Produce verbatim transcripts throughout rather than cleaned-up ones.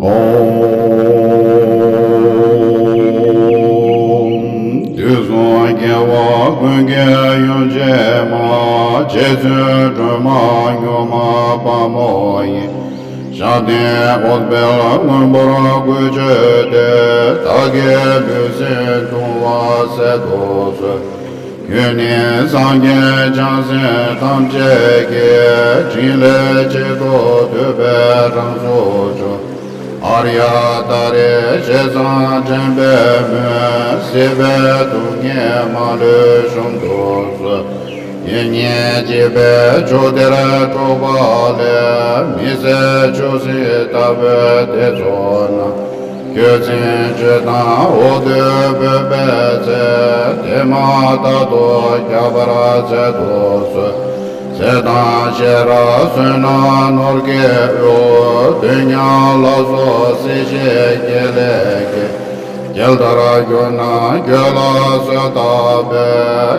ཨོཾ། དུས་གསུམ་རྒྱལ་བ་ཀུན་གྱི་ཡུམ་ཆེན་མ། རྗེ་བཙུན་སྒྲོལ་མ་མྱུར་མ་དཔའ་མོ་ཡི། ཞབས་བརྟན་ཨུཏྤལ་སྔོན་པོར་འགུལ་བྱེད་དེ། བདག་གི་ལུས་སེམས་གདུང་བ་སེལ་དུ་གསོལ། ཁྱོད་ནི་སངས་རྒྱས་བྱང་སེམས་ཐམས་ཅད་ཀྱི། ཕྲིན་ལས་ཆེད་དུ་འདུས་པའི་རང་གཟུགས་བྱོན། ཨཱརྱ་ཏཱ་རེ་ཞེས་བྱ་དྲན་པའི་མོད། སྲིད་པའི་སྡུག་བསྔལ་མ་ལུས་གཞོམ་དུ་གསོལ། ཡིད་གཉིས་གཅིག་པའི་ཆོས་འདིར་འགྲོགས་པ་ལས། མི་ཟད་ཆོས་སྲིད་ལྟ་བུའི་དེ་ཚོ་རྣམས། ཁྱོད་མཚན་བརྗོད་དང་འོ་དོད་འབོད་པའི་ཚེ། དེ་མ་ཐག་ཏུ་ཁྱབ་པར་མཛད་དུ་གསོལ། ཚེ་དང་ཤེས་རབ་བསོད་ནམས་ནོར་གྱི་དབུལ། དུས་མཉམ་ལ་སོགས་སྲིད་ཞིའི་དཀྱིལ་ལས་ཀྱི། དཀྱིལ་ལྟར་གྱུར་ན་ཁྱོད་ལ་གསོལ་བཏབ་པས།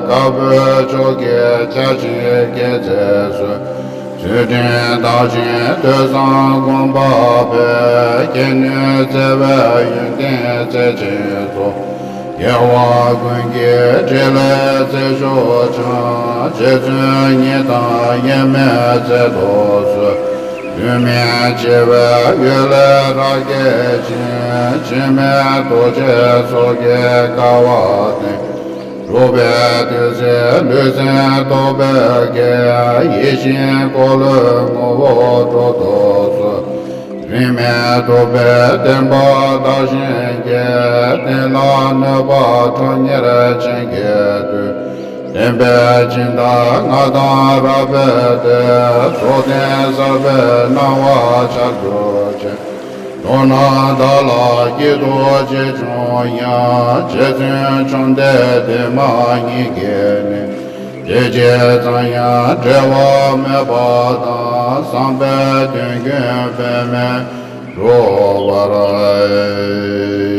དཀར་པོའི་ཕྱོགས་ཀྱི་ཆར་ཆེན་གྱི་ཚེ་བསོད། ཚུལ་ཁྲིམས་བདག་བཞིན་ཐོས་བསམ་སྒོམ་པ་པས། ཁྱེད་ནི་བརྩེ་བའི་ཡོན་ཏན་རྩལ་ཆེན་ཚོགས། རྒྱལ་བ་ཀུན་གྱི་ཕྲིན་ལས་རྩེ་མཆོག་འཆང་། རྗེ་བཙུན་ཉིད་དང་དབྱེར་མེད་མཛད་དུ་གསོལ། ལུས་མེད་འཆི་བའི་ཡུལ་ལས་རབ་རྒྱལ་ཞིང་། འཆི་མེད་རྡོ་རྗེ་སོགས་ཀྱི་དགའ་བ་ལྡན། འཁྲུགས་པའི་བདུད་རྩིས་ལུས་སེམས་རྟོག་པའི་དགེ། ཡིད་བཞིན་འཁོར་ལོའི་ངོ་བོར་འགྲོ་དུ་གསོལ། རིས་མེད་ཐུབ་པའི་བསྟན་པ་དར་ཞིང་རྒྱས། བསྟན་ལ་གནོད་པ་ཁྲོ་གཉེར་ཅན་གྱིས་བཏུལ། བསྟན་པའི་སྦྱིན་བདག་མངའ་ཐང་རབ་སྤེལ་ཏེ། རྫོགས་ལྡན་གསར་པའི་སྣང་བ་འཆར་གྱུར་ཅིག། མདོར་ན་བདག་ལ་སྐྱིད་སྡུག་ཅི་བྱུང་ཡང་། རྗེ་བཙུན་བཅོམ་ལྡན་འདས་མ་ཉིད་ཀྱིས་ནི། དེ་ཅི་ཙམ་ཡང་བསྒྲལ་བར་མོས་པ་དང་། བསམ་པའི་དོན་ཀུན་པདྨས་འགྲུབ་པར།